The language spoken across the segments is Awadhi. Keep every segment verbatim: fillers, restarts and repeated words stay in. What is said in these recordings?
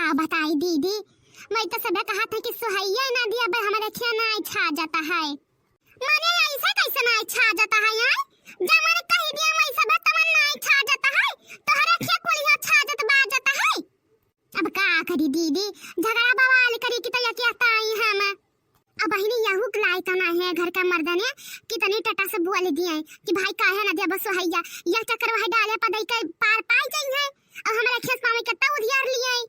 का बताई दीदी, मैं तो सबे कहत है कि सोहैया ना दिया बे, हमरे खिया नाई छाजत है। माने ऐसे कैसे नाई छाजत है, आय? जब मैंने कह दिया मैं सबे तमन नाई छाजत है, तोहरे खिया कुलिया छाजत बाजत है। अब का करी दीदी, झगड़ा बवाल करी कि तो यकिया ताई हम। अब बहिनी यहू के लायक ना है घर का मर्दने कि तनी टटा से बोल दिए कि भाई काहे ना देबो सोहैया, यह चक्कर वह डाले पदई के पार पाई जाई है। अब हमारे खेस पावे के तब उधियार लिए।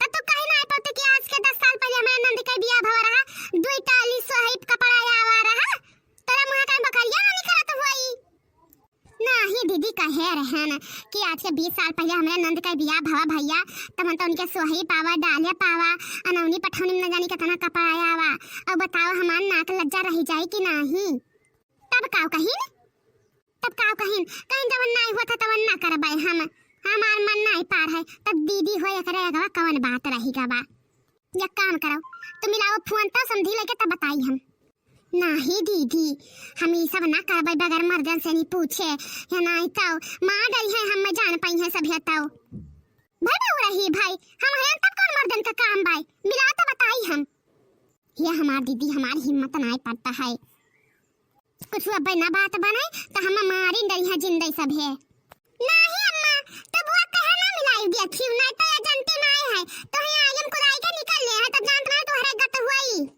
तब तू कहीं ना पाते कि आज के दस साल पहले हमारे नंद के बियाह भवा रहा, दुई टाली सोहई कपड़ा आवा रहा, तेरा मुँह का बकरिया ना निकलत हुई। नाही दीदी, कहे रहन कि आज के बीस साल पहले हमरे नंद का बियाह भवा भैया, तब हम तो उनके सोहई पावा, डाले पावा, अनौनी पठौनी में न जानी कितना कपड़ा आवा। अब बताओ, हमार नाक लज्जा रह जाई कि नाही? तब काव कहिन, तब काव कहिन, कहिन जवन नाई होत है तवन ना करबै हम, हमार मन नाई पार है। तब दीदी हो एकरे अगवा कवन बात रही गवा? एक काम करो, तुम मिलाओ फोन तो समधी लेके तब बताई हम। नाही दीदी, हम ई सब ना करबै बगैर मर्दन से नहीं पूछे, या नाही तो मार डरी है, हम जान पाई है सब है तो। भाई बाबू रही भाई, हम हैं तब कौन मर्दन का काम बाय, मिला तो बताई हम। ये हमार दीदी, हमार हिम्मत नाई पड़ता है। कुछ अबे ना बात बने तो हम मारी डरी है जिंदे सब है। नाही अम्मा, तो बुआ कहे ना मिलाई देखियो, नहीं तो ये जनती नाई है, तो है आयम कुदाई के निकल ले है, तो जानत ना तोहरे गत हुई।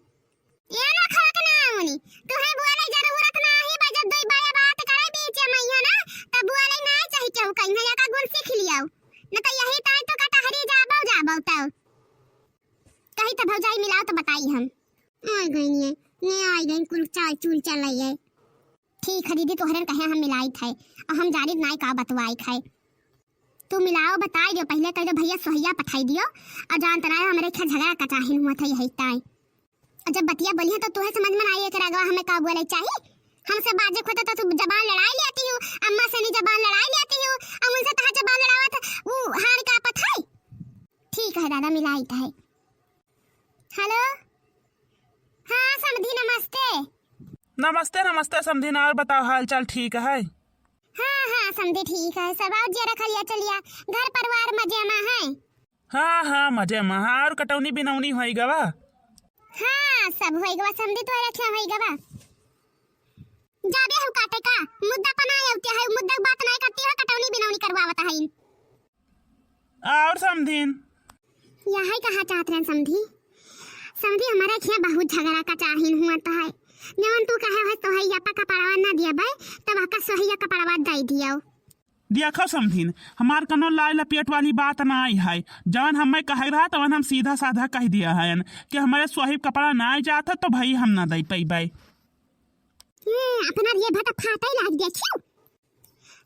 ये ना खड़क ना आउनी, तुहे बोले जरूरत नाही बा, जब दुई बड़े बात करे बीच में, है ना, तब बोले ना चाही केहू कहीं, है का गुण सीख लियाओ, न तो यही ताई तो कटहरी जाबो, जाबो तो। कही तो भौजाई मिलाओ तो बताई हम। आई गई ने, ने आई गई कुल चाल चूल चल रही है। ठीक है दीदी, तोहरे कहे हम मिलाइत है, और हम जानित नाई का बतवाइत है। तू मिलाओ, बताई दियो, पहले कह दो भैया सोहैया पठाई दियो, और जानत ना हमरे खे झगड़ा कचाहिन हुआ था यही ताई। और जब बतिया बोली है तो तुहे समझ में ना आई, एकरा अगवा हमें का बोले चाही? हमसे बाजे खोता तो तू जबान लड़ाई लेती हो, अम्मा से नहीं जबान लड़ाई लेती हो, और उनसे तहा जबान लड़ावत वो हार का पत है। ठीक है दादा, मिलाइत है। हेलो, हाँ समधी नमस्ते। नमस्ते, नमस्ते समधी, और बताओ हाल चाल ठीक है? हाँ, हाँ समधी ठीक है, सब आओ जिया रखलिया चलिया, घर परिवार मजे में है? हाँ, हाँ, मजे में। हाँ, और कटौनी बिनौनी होई गवा? हाँ, सब होई गवा समधी, तो रखे होई गवा। जाबे हम काटे का, मुद्दा पर ना आउते है, मुद्दा बात ना करती हो, कटौनी बिनौनी करवावत है। और समधिन? यही कहा चाहत रहन समधी, समधी हमारे खिया बहुत झगड़ा कचाहिन हुआ तो है, जवन तू कहे है सोहैया पा कपड़वा ना दिया भाई, तब आका सोहैया कपड़वा दे दियो। देखो समधिन, हमार कनो लाय लपेट वाली बात ना आई है। जवन हमें कहे रहा, तवन हम सीधा साधा कह दिया है कि हमारे सोहई कपड़ा ना आई जात है, तो भाई हम ना दे पैबै। हम्म, अपना ये भटा फाटे लाग देखियो।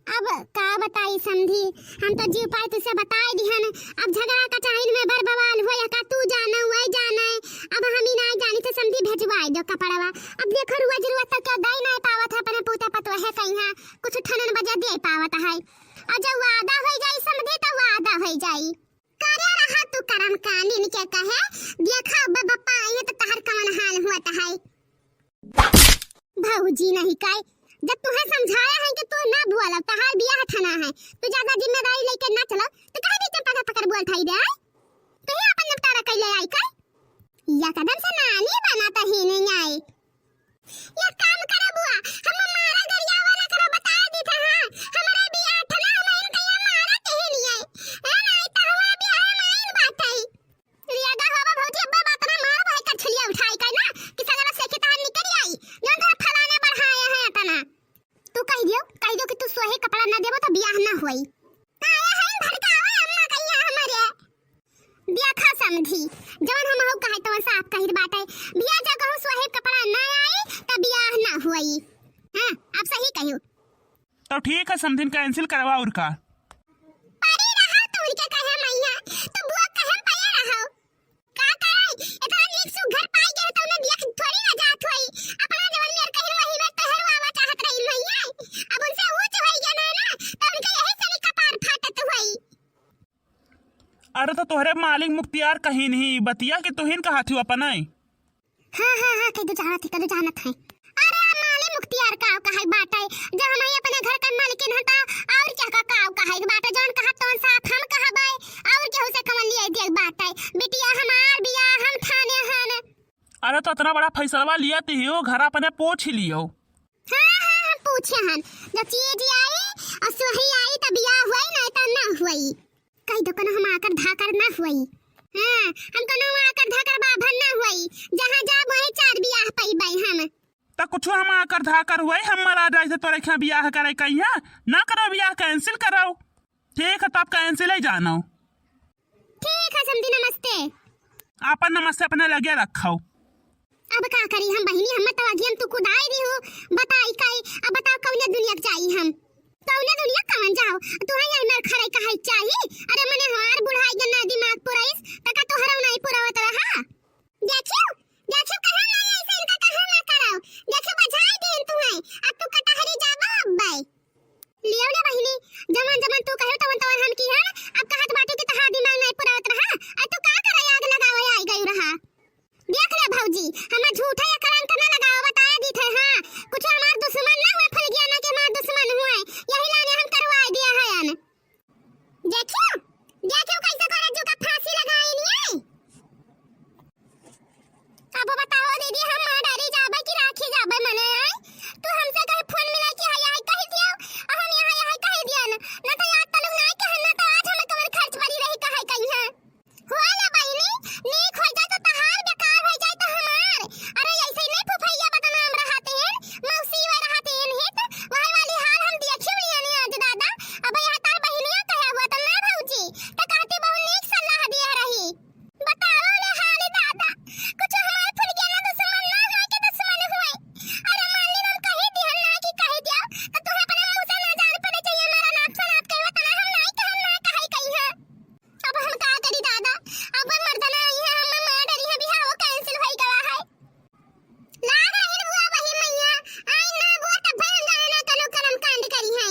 अब का बताई समधी, हम तो जीव पाए तुझसे बताए दिहन। अब झगड़ा कचाहिन में बर बवाल होया का, तू जाना, वही जाना है। अब हम ही ना जानी तो समधी भेजवाए दो कपड़वा। अब देखो रोज रोज तो क्या दाई ना पावत है अपने पूते पतोहे कहीं, कुछ ठनन बजे दे पावत है। और जब वादा होई जाई समधी, तो वादा होई जाई। करे रहा तू करम कानी इनके कहे, देखा अब बप्पा आई है तो तहर कवन हाल हुआ है। भौजी नहीं काई, जब तुहे समझाया है कि तू ना बोला, तहार बियाह ठना है, तू ज्यादा जिम्मेदारी लेके ना चलो, तो काहे बीच में पकड़ पकड़ बोल थाई दे? तू ही अपन निपटारा कर ले आई काई? या कदम से नानी बना तो ही नहीं आई। एक काम करे बुआ, हम मारा गरिया वाला करो बता दी था, हाँ, हमारे बियाह ठना, हम इनका ये मारा कहीं नहीं है, है ना, तो हमारे बियाह में आइन बात है। रियादा होबा भौजी, अब्बा बात ना मार भाई, कछलिया उठाई का ना, कि सगला से खेत हाथ निकल आई, जौन तोरा फलाने बढ़ाए हैं अतना। तू कह दियो, कह दियो कि तू सोहे कपड़ा ना देबो तो बियाह ना होई। काहे है भड़कावे अम्मा कहिया हमारे? देखा समधी, जौन हम हो कहे तवन साफ कहित बाटे, बियाह जो कहूँ सोहे कपड़ा ना आई, तो बियाह ना होई। हाँ, आप सही कहियो। तो ठीक है समधिन, cancel करवा और का। परी रहा तो उनके कहे मैया, तो बुआ कहे पया रहा। का करे, इतना नीक सुघर पाई गए तो उन्हें देख थोड़ी ना जात होई। अपना जवन मेर कहिन वही में तोहर आवा चाहत रही मैया। अब उनसे ऊंच होई गया ना, ना, तो उनके यही से भी कपार फाटत होई। अरे तो तोहरे मालिक मुख्तियार कहिन ही बतिया कि तुहिन कहा थी अपन आई। हाँ, हाँ, हाँ, कह दो जानत है, कह दो जानत है। अरे मालिक मुख्तियार काव कहे बाटे, जब हम ही अपने घर का मालिकिन हन ता और क्या का काव कहे बाटे, जौन कहा तौन साफ हम कहबे, और केहू से कवन लिए दिए बाटे। तो इतना बड़ा फैसलवा लिया ती हो, घर अपने पूछ लियो। हाँ, हाँ, हम पूछे हन। जब चीज आई और सही आई, तब बियाह हुई, नहीं तो ना हुई। कही दो, कोनो हम आकर धाकर ना हुई। हाँ, हम कोनो आकर धाकर बाभन ना हुई। जहाँ जाब, वहीं चार बियाह पइबै हम। त कुछ हम आकर धाकर हुई, हम मरा जाए से तोरे खियाँ बियाह करे कहिया? ना करो बियाह, cancel करो। ठीक है, तब cancel ही जानो। ठीक है समधी, नमस्ते। आपन नमस्ते अपने लगे रखो। अब का करी हम बहिनी, हम तो अगियन तू कुदाई दी हो। बताई काई, अब बताओ कौने दुनिया के जाई हम? कौने दुनिया कवन जाओ? तू है यही मेर खड़े कहे चाही? अरे मने हमार बुढ़ाई के ना दिमाग पुराइस, त का तोहरा नहीं पुरावत रहा? देखियो, देखियो, कहा ना ऐसे इनका कहा ना करो। देखियो, बजाई देन तू है। अब तू कटहरी जाबो अब्बे। लियो ना बहिनी, जवन जवन तू कहे तवन तवन हम की है। अब कहत बाटी कि तहार दिमाग नहीं पुरावत रहा। आ तू का करे आग लगावे आई गई रहा? देख ले भौजी, हमें झूठा या कलंक न लगाओ, बताए दी थे, हाँ। कुछ हमार दुश्मन ना हुए, फुलगिया ना के हमार दुश्मन हुए। यही लाने हम करवाए दिया है अन। देखियो, देखियो कैसे करे जू का फांसी लगाई नहीं है। अब बताओ दीदी, हम माँ डरी जाबे कि राखी जाबे मने आई? तू हमसे कहीं फोन मिला कि हाँ, यहाँ कह दिया, और हम यहाँ, यहाँ कह दिया ना। ना तो याद तलुक ना कहे, ना तो आज हमें कमर खर्च पड़ी रही कहे कहीं है। होले बहिनी, नीक होइ जाए तो तहार, बेकार होइ जाए तो हमार। अरे ऐसे ही नहीं फुफैया बदनाम रहते हैं, मौसी वे रहते हैं हित, वही वाली हाल हम देखी हुई है आज दादा। अब यह तार बहिनिया कहे हुआ तो ना भौजी, तो कहती बहुत नीक सलाह दिया रही। बताओ ले हाल दादा, कुछ हमार फुलगिया ना दुश्मन ना हुए के दुश्मन हुए। अरे मान ली हम कही दिहल ना कि कही दिया, तो तुम्हें अपने मुँह से ना जान पड़े चाहिए, हमारा नाप सनाप के वतना हम नहीं कहल ना कहे कहीं है। अब हम का करी दादा, अब मर्दना आई है, हम माँ डरी है, बिहाव cancel होई गवा है। लाग रही बुआ वही मैया, आई ना बुआ तब हम जाने ना कनो करम कांड करी है।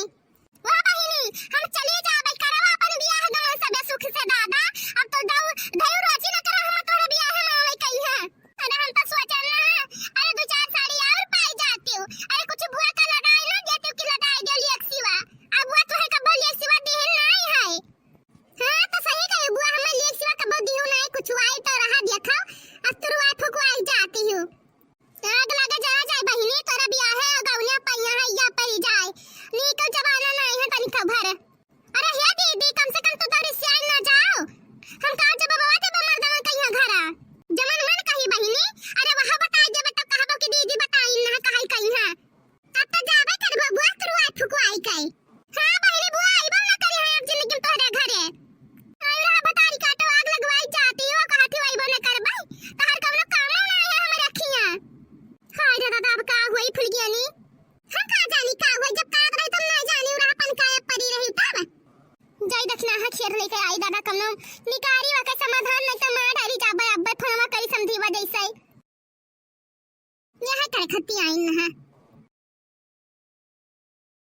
वाह बहिनी, हम चली जाबे, करवा अपन बियाह गवा सबे सुख से दादा। अब तो दऊ, दऊ रोजी न करा हम तोहरा बियाह में आवे कही है। अरे हम तो सोचल ना, अरे दो चार साड़ी और पाई जाती हूँ। अरे कुछ बुआ का लदाई ना देती हूँ कि लदाई दे लिया सिवा। अब बुआ तुम्हें कब बोलिए सिवा दिहिल नहीं है। हाँ, तो सही कहे बुआ, हमें लेक सिवा कबो दियो नाई कुछ, आई तो रहा देखो, अस्तुरवा फुकवाई जाती हूँ। आग लगे जरा जाए बहिनी, तोरा बियाहे अगौनिया पइया है या परी जाए। नीक जमाना नाई है तनिक भर। अरे हे दीदी, कम से कम तू तो रिसियाई ना जाओ। हम का जब बबवा ते मर्दवा कहिया घरा। जमन मन कही बहिनी, अरे वहाँ बताई देबे तो कहबो कि दीदी बताई ना कहाई कहीं है। अब तो जाबे करबो बुआ, तू रुआई फुकवाई के। हाँ बहिनी बुआ, आइबो ना करी है अब जिंदगी में तोहरे घरे। अल्लाह बतारी काटो आग लगवाई जाती हो, कहती हो आइबो ना करबे। तहर कौनो काम ना है हमरे अखियाँ। हाय रे दादा, अब का हुई फुलगियानी? हम का जानी का हुई, जब काट रही तुम ना जानी रहा पन का परी रही तब। जाई दखिना है खेर लेके आई दादा, कौनो निकारी वा के समाधान नहीं तो मार डारी जाबे अब्बे फोनवा करी समझीवा जैसे। यह करे खत्ती आइन है।